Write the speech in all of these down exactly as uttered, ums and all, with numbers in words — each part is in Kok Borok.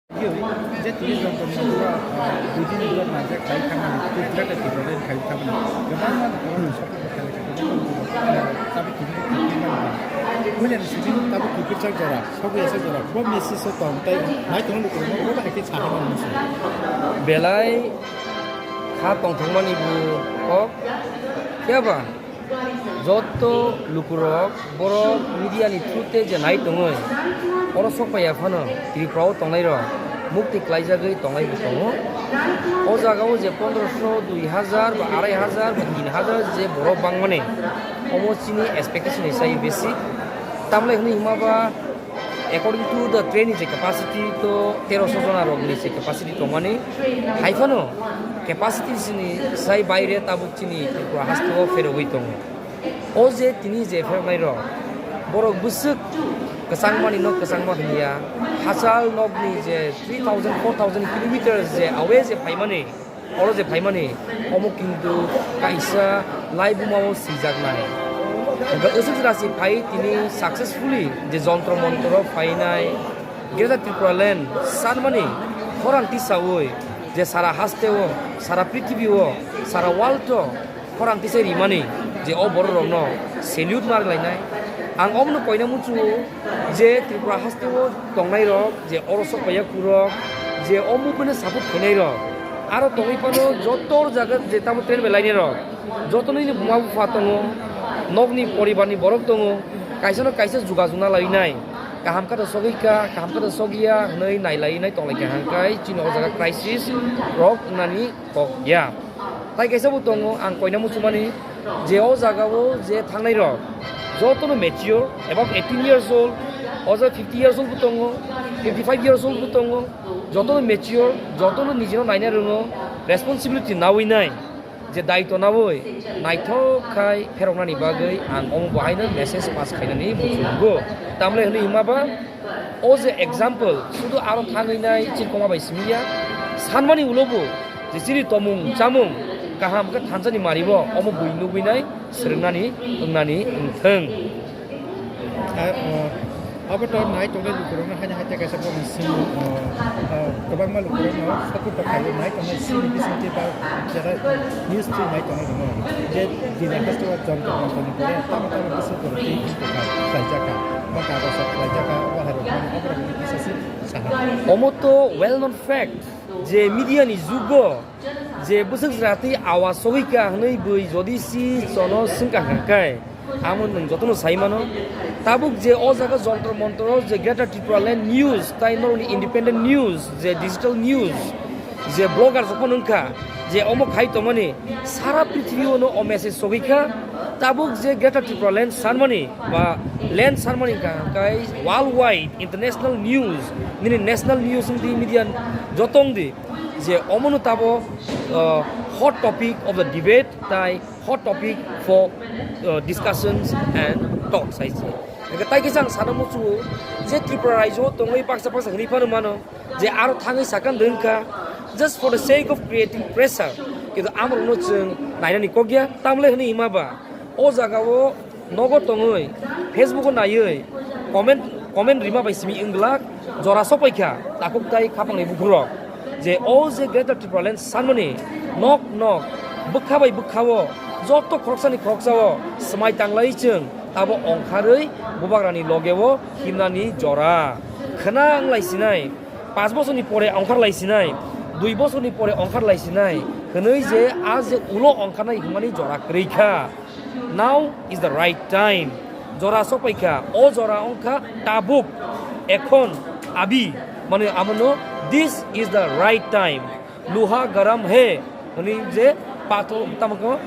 Yoi, je tini joto mantro, ah, dui din dua na je khai thangmani, tei Greater Tipraland khai thangmani, kwbangma borok ni support bo khlai kha, kwbangma borok, ah, tabuk tini khai thangmani. Puila ni simi tabuk kiphilsa jora, sogwi asa jora, bo message o tong tei nai tong lukurok no bo hai khe saha mani se. Belai kha tongthokmani bo kok, phiya ba? Joto lukurok borok media ni through te je nai tongwi, oro sok paiya phano Tripura o tongnai rok mukti klaijagwi tongnai bo tongo. O jaga o je pondroso, dui hajar ba arai hajar ba tin hajar je borok bangmani, omo chini expectation ni sai besi. Tamle hwnwi hima ba, according to the train ni je capacity to teroso jona rok ni je capacity tongmani, hai phano capacity sini sai baire tabuk chini Tripura haste o pherogwi tongo. O je tini je pheroknai rok, borok bwswk kwchangmani no kwchangma hwnliya, hachal nokni je three thousand, four thousand kilometers je awe je phaimani, oro je phaimani, omo kintu kaisa laibuma o swijaknai. Hwnkhe aswk jora se phai tini successfully je jontro montro phainai, Greater Tripura Land sanmani khorang tisaui je sara haste o, sara prithibi o, sara world o khorang tisai rimani je o borok rokno salute ma rwlainai. Ang omono koina muchungo je Tripura haste o tongnai rok je oro sok paiya kurok je o movement no support khainai rok aro tongwi phano joto jaga je tamo train bai lainai rok joto nini buma bupha tongo, nokni poribar ni borok tongo, kaisa no kaisa juga juna lainai, kaham khe to sogwi kha, kaham khe to sogwi ya hwnwi nai lainai tong lai kha hwnkhai chini o jaga crisis rok wngnani kok ya. Tai kaisa bo tongo, ang koina muchumani je o jaga o je thangnai rok jotono mature, above eighteen years old, o jaga fifty years old bo tongo, fifty five years old bo tongo, jotono mature, jotono nijino naina rwngo, responsibility nawi nai, je daito nawi naithok khai pheroknani bagwi ang omo bo haino message pass khainani muchungo. Tamle hwnwi hima ba, o je example, sudu aro thangwi nai chini koma bai simi ya. Sanmani ulo bo je chini tomung chamung kaham khe thansani mari bo omo bui nugwi nai swrwngnani wngnani wngthwng. Ah, oh, abo to nai tongnai lukurokno haino hai tei kaisa bono simi, oh, oh, kwbangma lukurokno support to khaio nai tongnai simi bisingtwi ba jara news twi nai tongnai rwno je Jila haste o jontro montroni pore tamo tamo bwswk borok tei tongkha khlaijakha, ba kagoso khlaijakha, o hai rok mani oborok ni kisa se saha. Omo to well known fact je media ni jugo je bwswk jwra twi awa sogwi kha hwnwi bui jodi si chono swngkha hwnkhe amo nwng jotono sai mano. Tabuk je o jaga jontro montro je Greater Tripura Land News tai norokni independent news je digital news je blogger jokhon wngkha je omo khai tongmani sara prithibi o no o message sogwi kha. Tabuk je Greater Tripura Land sanmani ba land sanmani hwnkha kai worldwide international news nini national news wngdi media jotong di je omono tabo, uh, hot topic of the debate tai hot topic for, uh, discussions and talks hai se. Hwnkhe tai kisa ang sana muchungo je Tripura raijo tongwi baksa baksa hwnwi phano mano je aro thangwi sakha wngkha just for the sake of creating pressure, kintu amorokno chwng nainani kok ya tamle hwnwi hima ba o jaga o nogo tongwi Facebook o naiwi comment, comment rima bai simi wng glak jora sok paikha takhuk tai khapangni bukhurok je o je Greater Tripura Land sanmani nok nok bwkha bai bwkha o joto khoroksani khoroksa o swmai tanglai chwng tabo ongkharwi bubagrani loge o himnani jora khwna wnglai sinai panch bosorni pore ongkhar lai sinai dui bosorni pore ongkhar lai sinai hwnwi je a je ulo ongkharnai himani jora kwrwi kha. Now is the right time. Jora sok paikha, o jora wngkha tabuk, ekhon, abhi, mane amono, this is the right time. Luha garam hai, hwnwi je pathor tamo khe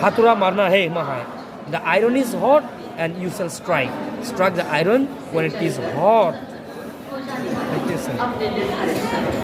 hatura marna hai hima hai. The iron is hot and you shall strike. Strike the iron when it is hot. Thank you, sir.